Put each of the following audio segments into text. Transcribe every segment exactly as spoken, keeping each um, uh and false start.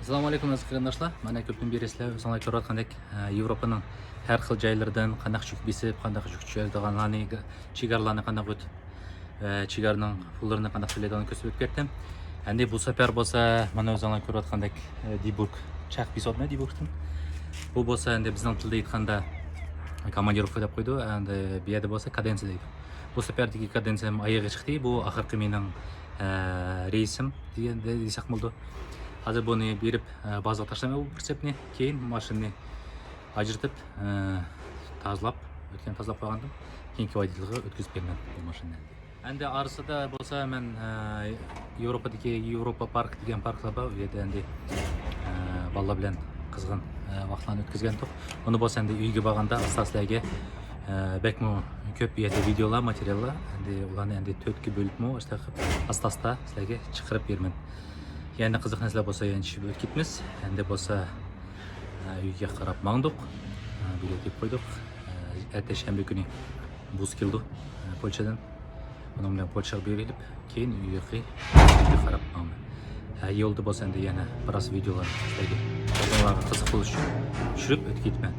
ئەسسالامۇئەلەيكۇم ئەزىز قېرىنداشلار. مانا كۆپتىن بېرى سىلەر ئۆزۈڭلار كۆرۈۋاتقاندەك، ئە، ياۋروپانىڭ ھەر خىل جايلىرىدىن قانداق يۈك بېسىپ، قانداق يۈك چۈشۈرىدىغانلارنى، چېگرالارنى قانداق ئۆتۈپ، ۋە چېگرانىڭ پۇللىرىنى قانداق تۆلەيدىغانلىقىنى كۆرسىتىپ ئۆتۈپ كەتتىم. ئەمدى بۇ سەپەر بولسا، مانا ئۆزۈڭلار كۆرۈۋاتقاندەك، ئە، دىبۇرگ، چاق بېسىۋاتىمەن دىبۇرگتىن. بۇ بولسا ئەمدى بىزنىڭ تىلدا ئېيتقاندا كومандىروۋكا دەپ قويىدۇ. ئەمدى بۇ يەردە بولسا كادېنسىيە دەيدۇ. بۇ سەپەردىكى كادېنسىيەم ئايىغى چىقتى. بۇ ئاخىرقى مېنىڭ، ئە، رېيسىم دېگەندە دېسەك بولىدۇ. ھازىر بۇنى بېرىپ، ئە، بازىغا تاشلايمەن بۇ پرىتسېپنى. كېيىن ماشىنىنى ئاجرىتىپ، ئە، تازىلاپ، ئۆتكەن تازىلاپ قويغاندىن كېيىنكى ۋايدىلىغا ئۆتكۈزۈپ بېرىمەن بۇ ماشىنىنى. ئەمدى ئارىسىدا بولسا مەن، ئە، ياۋروپادىكى ياۋروپا پارك دېگەن پاركلار بار. ئۇ يەردە ئەمدى، ئە، بالىلار بىلەن قىزغىن، ئە، ۋاقىتلارنى ئۆتكۈزگەنتۇق. ئۇنى بولسا ئەمدى ئۆيگە بارغاندا ئاستا سىلەرگە، ئە، بەكمۇ كۆپ يەردە ۋىدېئولار، ماتېرىياللار. ئەمدى ئۇلارنى ئەمدى تۆتكە بۆلۈپمۇ ئاستا ئاستا سىلەرگە چىقىرىپ بېرىمەن. يەنە قىزىق نەرسىلەر بولسا يەنە چۈشۈپ ئۆتۈپ كېتىمىز. ئەمدى بولسا، ئە، ئۆيگە قاراپ ماڭدۇق. ئە، بېلەت يېپىپ قويدۇق. ئە، ئەتە شەنبە كۈنى بۇز كېلىدۇ، ئە، پولشادىن. ئۇنىڭ بىلەن پولشاغا بېرىپ، كېيىن ئۆيگە، ئۆيگە قاراپ ماڭىمەن. ھە، يولدا بولسا ئەمدى يەنە بىراز ۋىدېئولارنى سىلەرگە، ئۆزۈڭلارغا قىزىق بولۇش ئۈچۈن چۈشۈرۈپ ئۆتۈپ كېتىمەن.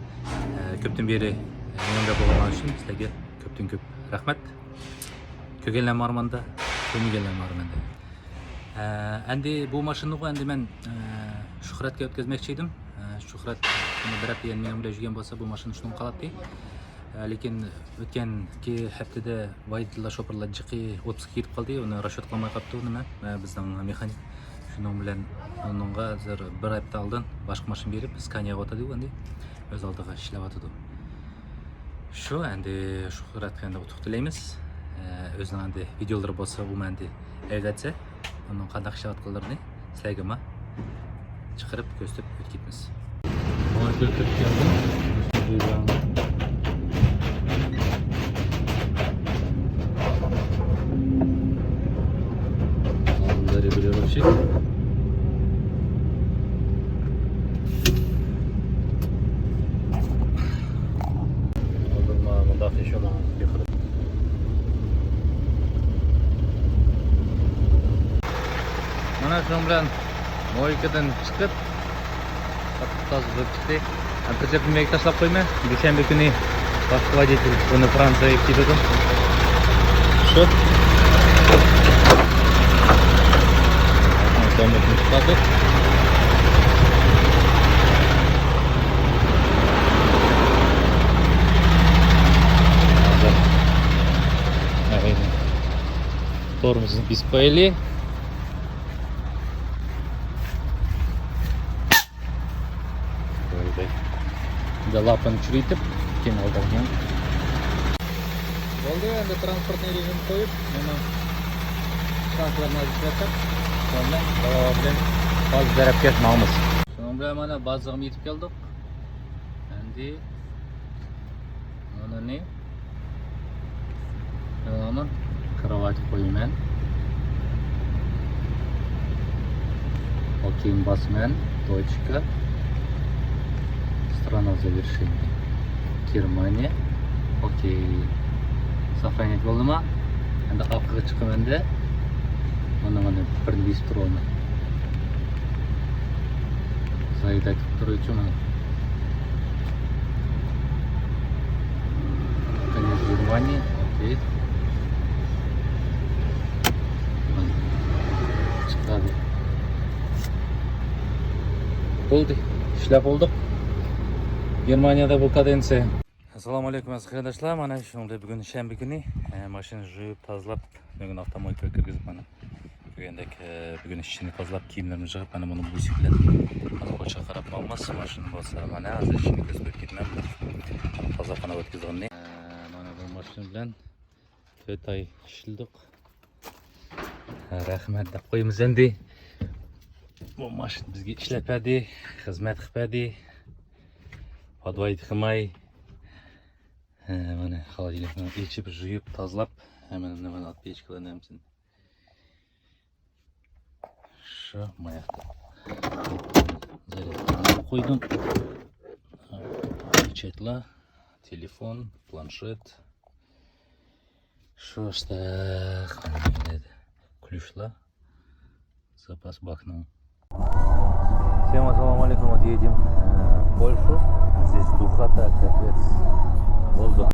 ھە، كۆپتىن بېرى مېنىڭ بىلەن بولغانلىقىڭلار ئۈچۈن سىلەرگە كۆپتىن كۆپ رەھمەت. كۆرگەنلەرمۇ ئارماندا، كۆرمىگەنلەرمۇ ئارماندا. ھە، ئەمدى بۇ ماشىنىغۇ ئەمدى مەن، ھە، شۆھرەتكە ئۆتكۈزمەكچى ئىدىم. ھە، شۆھرەت بىر ھەپتە يەنە مېنىڭ بىلەن يۈرگەن بولسا، بۇ ماشىنا شۇنىڭغا قالاتتى. ھە، لېكىن ئۆتكەنكى ھەپتىدە ۋايدىللا شوپۇرلار جىقى ئوتتۇزغا كېتىپ قالدى، ئۇنى راسچوت قىلماي قاپتۇ نېمە، ھە، بىزنىڭ مېخانىك. شۇنىڭ بىلەن ئۇنىڭغا ھازىر بىر ھەپتە ئالدىن باشقا ماشىنا بېرىپ، سكانىياغا ئۆتىدۇ ئەمدى. ئۆز ئالدىغا ئىشلەۋاتىدۇ. شۇ ئەمدى شۆھرەتكە ئەمدى ئۇتۇق تىلەيمىز. ئە، ئۆزىنىڭ ئەمدى ۋىدېئولىرى بولسا ئۇمۇ ئەمدى ئەۋدەتسە، ئۇنىڭ قانداق ئىشلەۋاتقانلىرىنى سىلەرگىمۇ چىقىرىپ كۆرسىتىپ ئۆتۈپ كېتىمىز. مۇنداق ئىش ئۇنىڭ. مانا شۇنىڭ بىلەن مويكىدىن چىقىپ، تازا بولۇپ چىقتى. پرىتسېپنى مەيگە تاشلاپ قويىمەن. دۈشەنبە كۈنى باشقا ۋودىتېل بۇنى فرانسىيەگە كېتىدۇ. شۇ. چىقاردۇق. تورمۇزنى بېسىپ قويايلى. بولدى. ئەمدى لاپىنى چۈشۈرۈۋېتىپ، كېيىن ئالدىرىمەن. بولدى، ئەمدى ترانسپورتنى رېژىمغا قويۇپ، مانا شاخلارنى ھازىر چىقىرىپ، شۇنىڭ بىلەن باراۋا بىلەن بازا تەرەپكە ماڭىمىز. شۇنىڭ بىلەن مانا بازىغىمۇ يېتىپ كەلدۇق. ئەمدى مانىنى ئالامان، كروۋاتكا قويىمەن. ئوكېينى باسىمەن. توچكا. Страна завершения. گېرمانىيە. ئوكېي. ساخرانىيەت بولدىما؟ ئەمدى ئارقىغا چىقىمەن-دە. مانا، مانا، بىرنى بېسىپ تۇرۇۋالىمەن. زايدا كېلىپ تۇرۇۋېتىشى مانا. قېنى، گېرمانىيە. ئوكېي. مانا. چىقتى. بولدى. ئىشلەپ بولدۇق. گېرمانىيەدە بۇ كادېنسىيە. ئەسسالامۇئەلەيكۇم ئەزىز قېرىنداشلار، مانا شۇنىڭدەك بۈگۈن شەنبە كۈنى، ئە، ماشىنا يۇيۇپ تازىلاپ، بۈگۈن ئاپتوموبىلغا كىرگۈزۈپ، مانا كۆرگەندەك، ئە، بۈگۈن ئىچىنى تازىلاپ، كىيىملىرىمنى يىغىپ، مانا بۇنى بۇ بىلەن ھازىر پولشاغا قاراپ ماڭىمىز. ماشىنا بولسا مانا ھازىر ئىچىنى كۆرسىتىپ كېتىمەن. تازىلاپ مانا ئۆتكۈزگىنىنى. ئە، مانا بۇ ماشىنا بىلەن تۆت ئاي ئىشلىدۇق. رەھمەت دەپ قويىمىز ئەمدى. بۇ ماشىنا بىزگە ئىشلەپ بەردى، خىزمەت قىلىپ بەردى. پادۋاي تىقىماي. ھە، مانا خالىدىلنىكنى ئېچىپ، يۇيۇپ، تازىلاپ، ھەممىنى مانا ئات پېچكىلارنى ھەممىسىنى. شۇ ماياقتا. زەرەتلەرنى قويدۇم. پېچەتلەر، تېلېفون، پلانشېت. شۇ ئىشتا كليۇشلار. زاپاس باكنىڭ. سەن Ассаламу алейкум, вот едем, э, в Польшу. Здесь духота, капец. Воздух.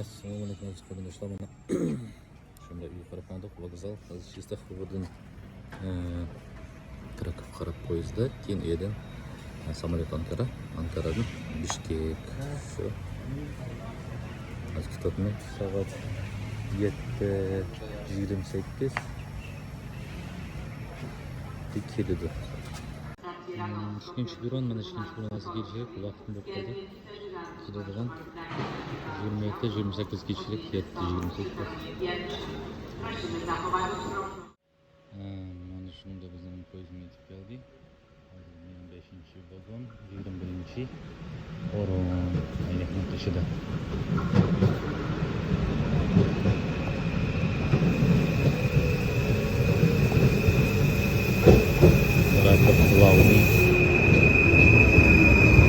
Assalamu alaikum, aziz qarindoshlar. Mana shunday uyga qarab mangdıq, vokzal. Hozir Chistexovdin, e, Krakovga qarab poyezdda, keyin u yerdan, e, samolyot Ankara, Ankaradan Bishkek. Shu. Hozir kutayapman. Soat yetti yigirma sakkiz keladi. Hmm, ikkinchi peron, mana ikkinchi peron hozir kelishi kerak, vaqtim bo'lib qoldi. Keladigan yigirma yetti, yigirma sakkiz kechiklik, yetti yigirma sakkiz. Ha, mana shunda bizning poyezdimiz yetib keldi. Hozir men beshinchi vagon, yigirma birinchi o'rin. Aynakning teshida. Rakov glavniy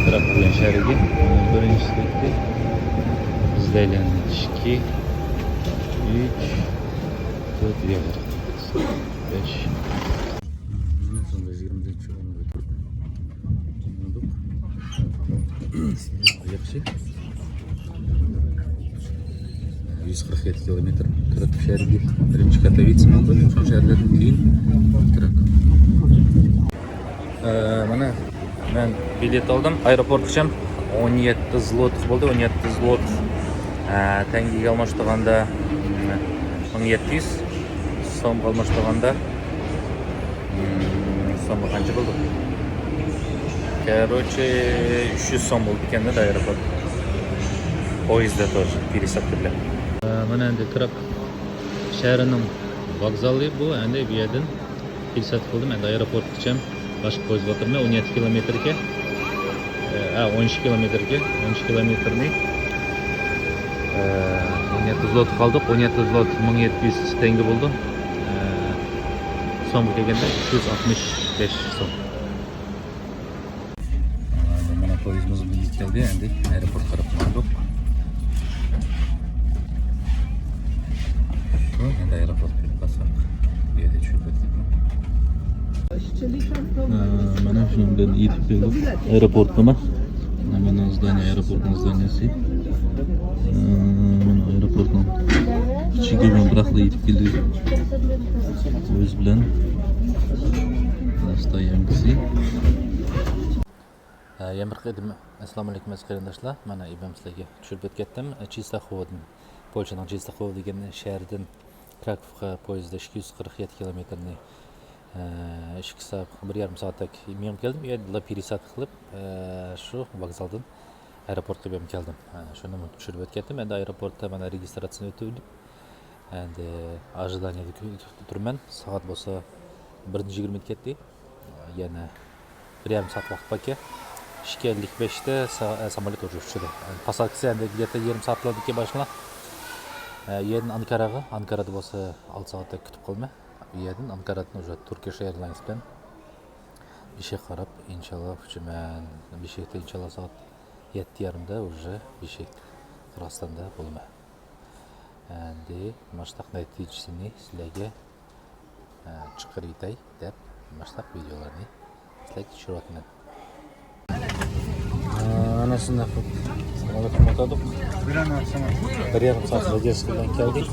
Krakovdan sharigi. Birinchisi ketdi. Bizda aylanadi ikki, uch, to'rt, besh. Mana so'nggi yigirma o'ttirib chiqdik. Yaxshi. Yuz qirq yetti kilometr Kraków shahriga birinchi Katowice mangdi. So'ng shaharlardan keyin Kraków. Ee, mana men bilet aldım. Aeroportgacha o'n yetti zlotih bo'ldi. O'n yetti zlotih, ee, tengaga almashtirganda, hmm, ming yetti yuz so'mga almashtirganda, hmm, so'mga qancha bo'ldi? Короче, uch yuz so'm bo'ldi ekanda, aeroport. Poyezdda тоже пересадка bilan. Ee, mana endi Kraków shahrining vokzali bu, endi bu yerdan пересадка qildim. Endi aeroportgacha boshqa poyezdga o'tirman. O'n yetti kilometrga, e, ha, o'n ikki kilometrga, o'n ikki kilometrni, e, o'n yetti zlot qoldi. O'n yetti zlot ming yetti yuz tenga bo'ldi. E, so'mga kelganda uch yuz oltmish besh so'm. Mana poyezdimiz yetib keldi, endi aeroportga qarab mangdıq. Endi aeroportga yetib qolsaq, bu yerda tushib ketdik. Mana shundan yetib keldik aeroportga. Mana здание, aeroportning зданиясi. Mana aeroportning ichiga men bir vaqtda yetib keldik. Poyezd bilan. Стоянкасы. ھە، يەنە بىر قېتىم ئەسسالامۇ ئەلەيكۇم ئەزىز قېرىنداشلار. مانا ئىبام سىلەرگە چۈشۈرۈپ ئۆتكەتتىم. چېستاخوۋدىن، پولشانىڭ چېستاخوۋ دېگەن شەھىرىدىن كراكوفقا پويىزدا ئىككى يۈز قىرىق يەتتە كىلومېتىرنى، ئىككى سائەت، بىر يېرىم سائەتتەك مېڭىپ كەلدىم. ئۇ يەردىلا پېرېسادكا قىلىپ، شۇ ۋوگزالدىن ئايروپورتقا مېڭىپ كەلدىم. شۇنى چۈشۈرۈپ ئۆتكەتتىم. ئەمدى ئايروپورتتا مانا رېگىستراتسىيىنى ئۆتۈپ، ئەمدى ئاژدانىيەدە كۈتۈپ تۇرىمەن. سائەت بولسا بىردىن يىگىرمە كەتتى. يەنە بىر يېرىم سائەت ۋاقىت باركەن. ئىككى ئەللىك بەشتە سا-، ساموليوت ئۇچىدۇ. پاسادكىسى ئەمدى گېتە يېرىم سائەتلەردىكى باشلىنار. يەردىن ئانكاراغا، ئانكارادا بولسا ئالتە سائەتتەك كۈتۈپ قالىمەن. ئۇ يەردىن ئانكارادىن ئۇژە تۈركىيە ئېيرلاينس بىلەن بېشكەككە قاراپ، ئىنشاللا، ئۇچىمەن. بېشكەكتە، ئىنشاللا، سائەت يەتتە يېرىمدە ئۇژە بېشكەك، قىرغىزىستاندا بولىمەن. ئەمدى ماشتاق نەتىجىسىنى سىلەرگە، ئە، چىقىرىۋېتەي دەپ، ماشتاق ۋىدېئولارنى سىلەرگە چۈشۈرۈۋاتىمەن. ئە، ئەنە شۇنداق قىلىپ ساموليوتتىن ئولتۇردۇق. بىر يېرىم سائەت زادержكا بىلەن كەلدۇق.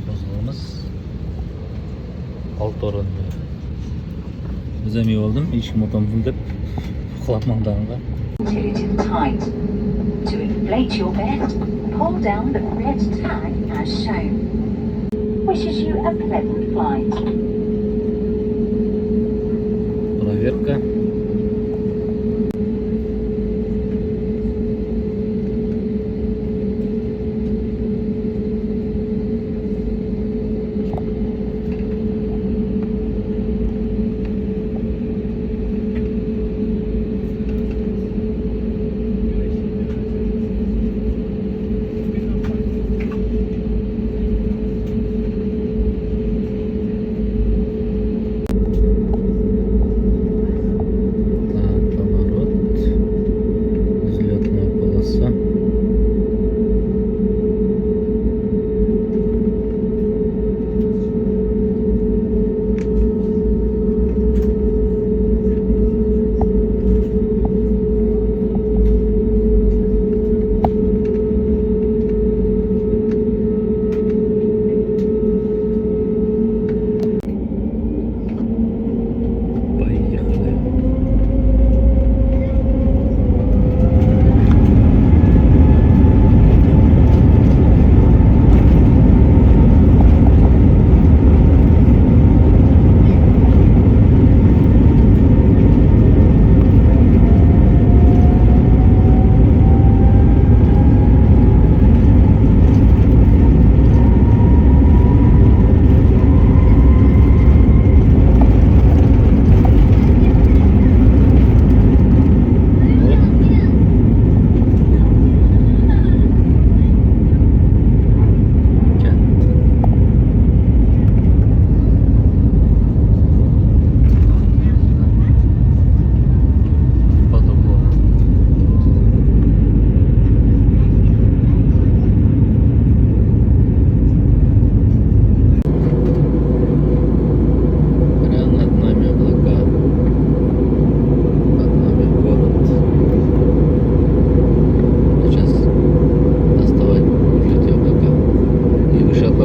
قوزغىلىمىز. ئالتە ئورۇن. ئۆزۈم يۇۋالدىم، ھېچكىم ئولتۇرمىدىم دەپ ئۇخلاپ ماڭدىغانغا. Tilted tight. To inflate your vest, pull down the red tag as shown. Wishes you a pleasant flight. Проверка.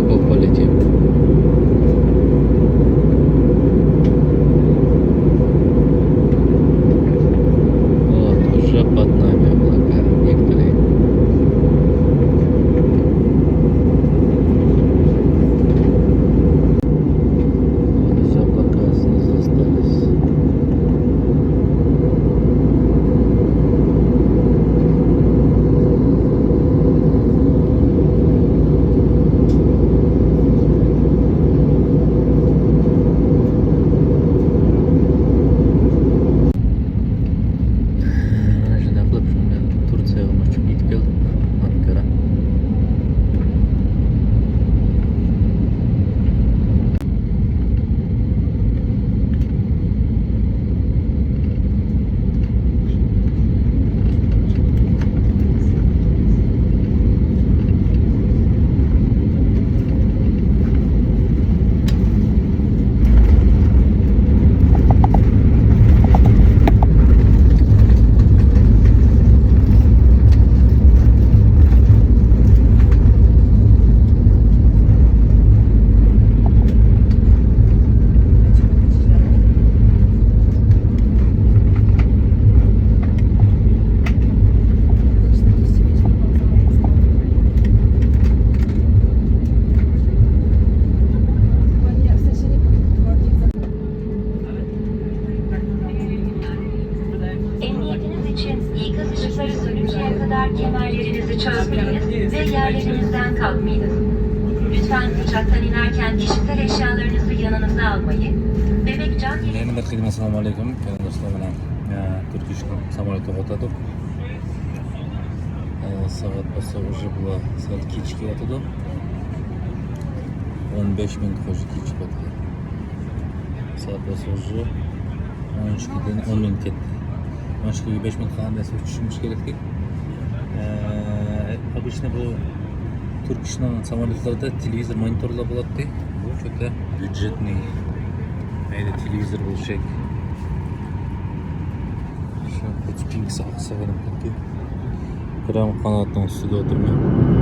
Полетим. Вот, уже под нами облака некоторые. Вот, из облака снизу остались. مانا شۇنداق قىلىپ، شۇنداق تۇرسىغا ئۇچۇپ يېتىپ كەلدۇق. ئانكارا. Emniyetiniz için ikaz ışıkları sönünceye kadar kemerlerinizi çözmeyiniz ve yerlerinizden kalkmayınız. Lütfen uçaktan inerken kişisel eşyalarınızı yanınıza almayı, bebek can يەنە بىر قېتىم ئەسسالامۇ ئەلەيكۇم، قېرىنداشلار. مانا، ئە، تۈركىيە ساموليوتى توختاپ، ئە، سائەت بولسا ئۇژې بۇلار سەل كېچىكىۋاتىدۇ. ئون بەش مىنۇت خوجا كېچىكىۋاتىدۇ. سائەت بولسا ئۇژې ئون ئىككىدىن ئون مىنۇت كەتتى. ئون ئىككىگە بەش مىنۇت قالغاندا ئۇچۇشىمىز كېرەكتى. ئە، ئوبىچنى بۇ تۈركىيەنىڭ ساموليوتلىرىدا تېلېۋىزور، مونىتورلار بولاتتى. بۇ چۆتتە بيۇدژېتنىي، مەيلى تېلېۋىزور بولۇشى. شۇ قۇتۇپنىڭكىسى ئاقساغىنىڭكى. گرام قاناتنىڭ ئۈستىدە ئولتۇرىمەن.